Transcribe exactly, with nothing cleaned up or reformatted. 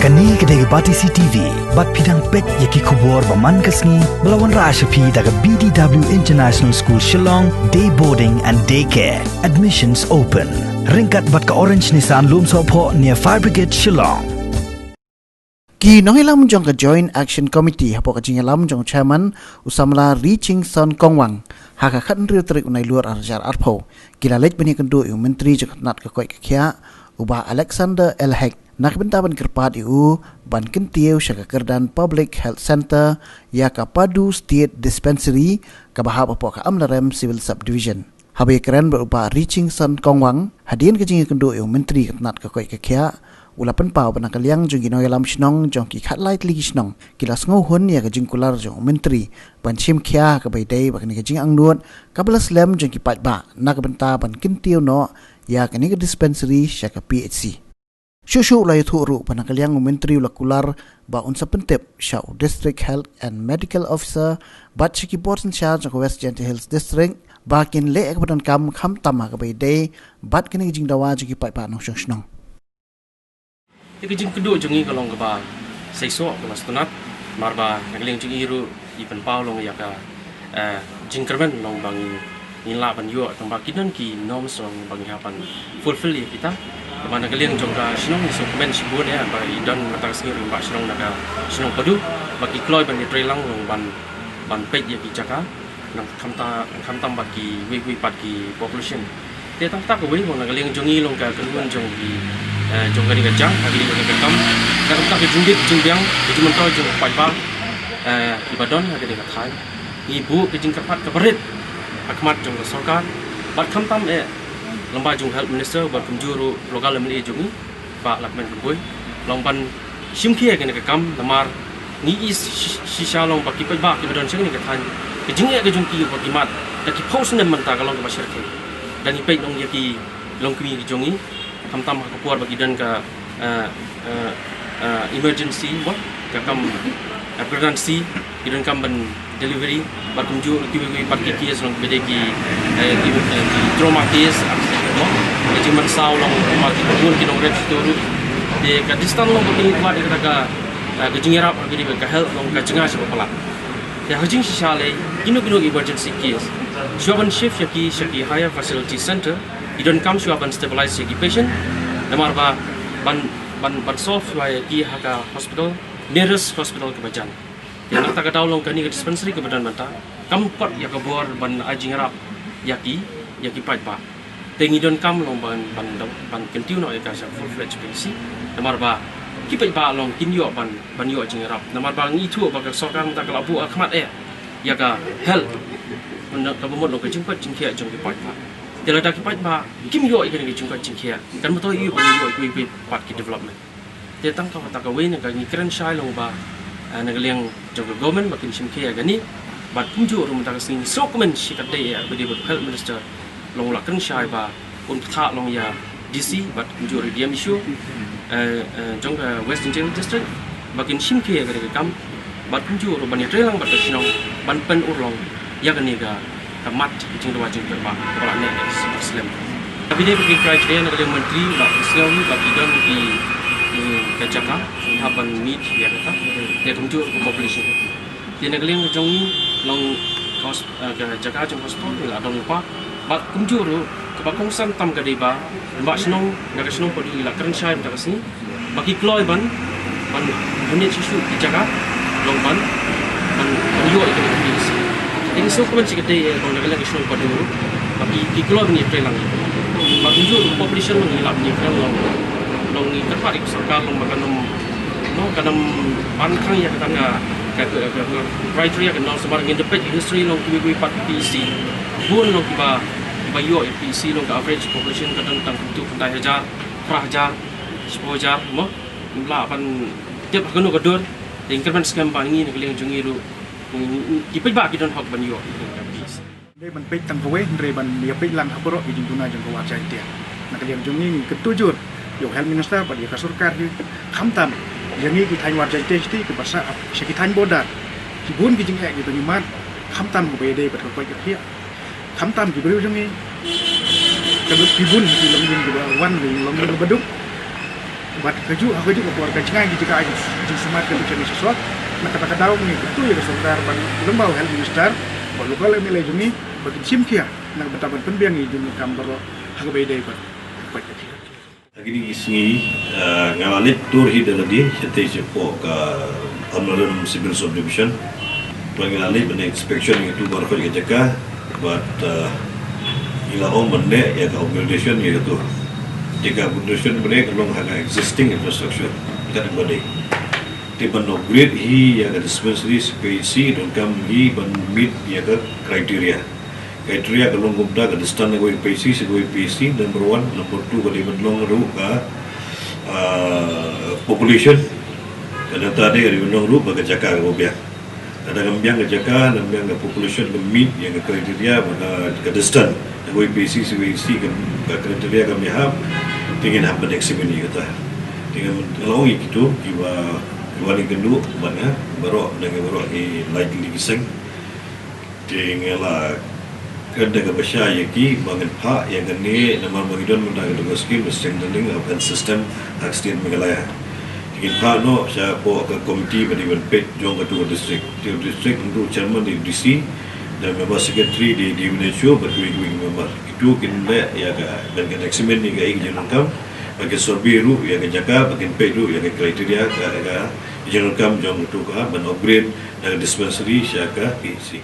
Kane ka dei ka Batesi T V, bad phi dang peit ïa ki khubor ba man ka sngi, ba la wanrah sha phi da ka B D W International School Shillong, Day Boarding and Day Care. Admissions open. Ryngkat bad ka Orange Nissan Lumsohphoh near Fire Brigade Shillong. Ki nongïalam jong ka Joint Action Committee hapoh ka jingïalam jong Chairman u samla Richingson Kongwang ha ka khathynriew tarik u Nailur arhajar arphew, ki la leit ban ïakynduh ïa u Myntri jong ka tnat ka koit ka khiah, u Bah Alexander L Hek, na ka bynta ban kyrpad ïa u ban kyntiew sha ka kyrdan Public Health Centre ïa ka Padu State Dispensary kaba hap hapoh ka Amlarem Civil Subdivision. Haba ïakren bad u Bah Richingson Kongwang hadien ka jingïakynduh ïa u Myntri ka tnat ka koit ka khiah, u la pynpaw ba na ka liang jong ki nongïalam shnong jong ki khatlai tylli ki shnong ki la sngewhun ïa ka jingkular jong u Myntri ban shim khia ha kaba ïadei bad kane ka jingangnud kaba la slem jong ki paidbah na ka bynta ban kyntiew noh ïa kane ka dispensary sha ka P H C. Shuh shuh u la ïathuh ruh ba na ka liang u Myntri u la kular ba un sa pyntip sha u District Health and Medical Officer bad sha ki bor synshar jong ka West Jaintia Hills District ba kin leh ïa kaba donkam khamtam ha kaba ïadei bad kane ka jingdawa jong ki paidbah nongshong shnong. Ïa ka jingkynduh jong ngi ka long kaba seisoh, kaba sngewtynnat, namar ba na ka liang jong ngi ruh ngi pynpaw long ïa ka, eh, jingkyrmen long ba ngi, ngin lah ban ïoh tang ba ki don ki norms long ba ngi hap ban fulfill ïa kita. Namar na ka liang jong ka shnong ngi sngewkmen shibun ïa ba i don mynta ka sngi ruh ba shnong na ka shnong Padu ba ki kloi ban ïatreilang long ban, ban peit ïa ki jaka. Nang khamta, khamtam bad kiwei kiwei pat ki population. Te tang kata kawei, na ka liang jong ngi long ka kynhun jong ki, eh, jong kane ka jaka, ka liang jong ka kam. Nang khamtam ka jingdit jingbiang, ka jingmyntoi jong ki paidbah, eh, kiba don ha kane ka thaiñ. Ngi buh ka jingkyrpad kaba rit ha khmat jong ka sorkar. Bad khamtam eh lyngba jong Health Minister bad kumjuh ruh local M L A jong ngi, Bah Lahkmen Rymbui, long ban shim khia ïa kane ka kam, namar ngi i shi-, shisha long ba ki paidbah kiba don sha kane ka thaiñ, ka jingeh ka jong ki ba ki mad da ki phew snem mynta ka long kaba shyrkhei. Da ngi peit long ïa ki longkmie ki jong ngi, khamtam ha ka por ba ki don ka, eh, eh, eh, emergency, ba ka kam, eh, pregnancy, ki donkam ban delivery, bad kumjuh kiwei kiwei pat ki case long kiba dei ki, eh, ki, eh, ki trauma case, mo, ka jingmynsaw long, mo, ki bun ki nongrep shito ruh. Te ka distance long ba ki wad ïa kata ka, eh, ka jingïarap ha kane ka health long ka jngai shibun palat. Te ha jingshisha lei, kino kino emergency case, shuwa ban shift ïa ki sha ki higher facility center, ki donkam shuwa ban stabilize ïa ki patient, namar ba ban, ban, ban solve shuwa ïa ki ha ka hospital, nearest hospital kaba jan. Ïa, na kata ka daw long kane ka dispensary kaba don mynta kam pat ïa ka bor ban ai jingïarap ïa ki, ïa ki paidbah. Te ngi donkam long ban, ban, ban kyntiew noh ïa ka sha full fledged P H C. Namar ba ki paidbah long kin ïoh ban, ban ïoh jingïarap. Namar ba ngi ithuh ba ka sorkar mynta ka la buh ha khmat eh ïa ka health, kaba mut long ka jingkoit jingkhiah jong ki paidbah. Te lada ki paidbah kim ïoh ïa kane ka jingkoit jingkhiah, kan myntoi ïa ba ngi ïoh ïa kiwei pat ki development. Te tang kawei, tang kawei na ka ngi kren shai long ba, eh, na ka liang jong ka government ba kin shim khia ïa kane. Bad kumjuh ruh mynta ka sngi sngewkmen shikatdei ïa ba dei ba health minister long la kren shai ba un pynthah long ïa D C bad kumjuh ruh D M H O, eh, eh, jong ka West Jaintia Hills District ba kin shim khia ïa kane ka kam. Bad kumjuh ruh ban ïatreilang bad ka shnong ban pynurlong ïa kane ka, ka mat ka jingdawa jingkyrpad kaba la neh slem. Ka bynta ka criteria na ka liang myntri ba ki sngew ba ki don ki, ki ka jaka ki hap ban meet ïa kata, ïa kumjuh ka population. Te na ka liang jong ngi long ka hos-, eh, ka jaka jong hospital ngi la don lypa. Bad kumjuh ruh kaba kongsan tam ka dei ba, ba shnong, na ka shnong Padu ngi la kren shai mynta ka sngi ba ki kloi ban, ban, ban ïa shisha ki jaka long ban, ban, ban ïoh ïa ka P H C. Te ngi sngewkmen shikatdei, eh, ba na ka liang ka shnong Padu ruh ba ki, ki kloi ban ïatreilang. Ba kumjuh ruh population long ngi la ban ïakren long, long ngi kyrpad ïa ka sorkar long ba kan ym, no, kan ym ban khang ïa kata ka, ka, ka, ka, ka criteria ka nong, namar ngin da peit history long kiwei kiwei pat P H C bun long kiba, kiba ïoh ïa P H C long ka average population ka don tang kyntu khyndai hajar, phra hajar, shiphew hajar, mo. Ngim lah ban tip ha kano ka dur. Te ngi kyrmen skhem ba ngi na ka liang jong ngi ruh, ngi, ngi, ki paidbah ki don hok ban ïoh ïa ka P H C. Hynrei ban peit tang kawei, hynrei ban ïa peit lang ha baroh ki jingduna jong ka War Jaiñtia. Na ka liang jong ngi ngi kyntu jur ïa u Health Minister bad ïa ka sorkar hi, khamtam ïa ngi ki thaiñ War Jaiñtia shisha kiba sah sha ki thaiñ border. Ki bun ki jingeh kiba ngi mad, khamtam kaba ïadei bad ka koit ka khiah. Khamtam ki briew jong ngi, ka lut ki bun ki longïing kiba wan, ki longïing kiba duk. Bad kajuh ha kajuh ka por ka jngai ki jaka jingsumar ka election shisha. Na kata ka daw ngi kyntu ïa ka sorkar bad lyngba u Health Minister bad local M L A jong ngi ba kin shim khia na ka bynta ban pynbiang ïa ki jingdonkam baroh ha kaba ïadei bad ka pait ka khiah. Ha kine ki sngi, eh, nga la leit tur hi da lade shatei shapoh ka Amlarem Civil Subdivision. Bad nga la leit ban inspection ïa katu baroh ka jaka bad, eh, ngi la ong ban leh ïa ka upgradation ïa katu. Te ka upgradation ba dei ka long ha ka existing infrastructure. Kat ba dei. Te ban upgrade hi ïa ka dispensary, P H C, donkam hi ban meet ïa ka criteria. Criteria ka long kumta, ka distance na kawei ka P H C sha kawei ka P H C, number one, number two ka dei ban long ruh ka, ah, population. Ka nangta dei ka dei ban long ruh ba ka jaka kaba biang. Lada kam biang ka jaka, kam biang ka population ka meet ïa ka criteria ba ka, ka distance na kawei ka P H C sha kawei ka P H C ka, ka criteria kam ïahap, te ngin hap ban examine ïa kata. Te nga la ong ïa kito kiba, kiba wan ïakynduh bad nga baroh, na ki baroh ki lai tylli ki seng. Te nga la kren da kaba shai ïa ki ba ngin phah ïa kane namar ba ngi don mynta katu ka skim, the strengthening of health system ha ka state Meghalaya. Te ngin phah noh shapoh ka committee ba dei ban peit jong katu ka district. Te district ngi don chairman dei D C, da member secretary dei D M H O bad kiwei kiwei ki member. Kitu kin leh ïa ka, ban kin examine ïa ka, ïa ka jingdonkam, ba kin survey ruh ïa ka jaka, ba kin peit ruh ïa ka criteria ka, ka jingdonkam jong katu ka ban upgrade na ka dispensary sha ka P H C.